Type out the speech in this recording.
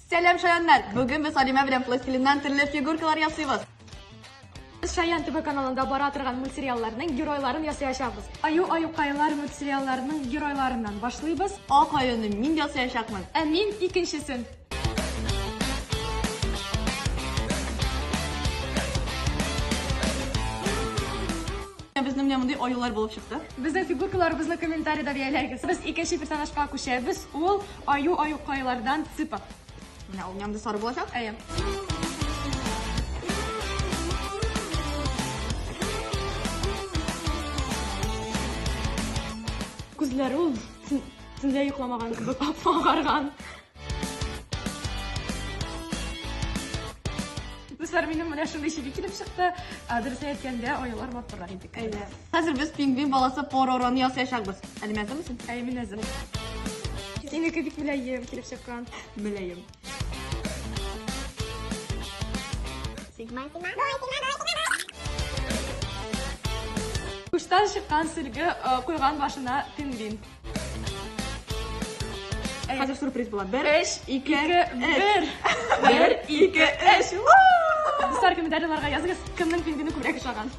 Сәлам, шаяннар! Бүген без Алимә белән пластилиннан төрле фигуркалар ясыйбыз. Без Шаян ТВ каналында бара торган мультсериалларның геройларын ясаячакбыз. Аю аюкайлар мультсериалларының геройларыннан башлыйбыз. Ак аюны мин ясаячакмын. Ә мин икенчесен. Безнең менә мондый аюлар булып чыкты. Безнең фигуркаларыбызны комментариядә бәяләгез. Без икенче персонажга күчәбез. Ул аю аюкайлардан Цыпа. Менә ул нәмде сары булачак. Әйе. Күзләре ул төнлә йокламаган кебек агарган. Дуслар, минем менә шундый чиби килеп чыкты. Дөресен әйткәндә, аюлар матуррак иде. Әйе. Хәзер без пингвин баласы Поророны ясаячакбыз. Әле әзермесең? Әйе, мин әзер. Синеке бик мөлаем килеп чыккан. Мөлаем. Куштан чыккан сөлге куйган башына пингвин. Хәзер сюрприз була. Бер, Өч, ике, ике, бер. Бер, ике, өч. Дуслар, комментарийларга языгыз, кемнең пингвины күбрәк ошаган.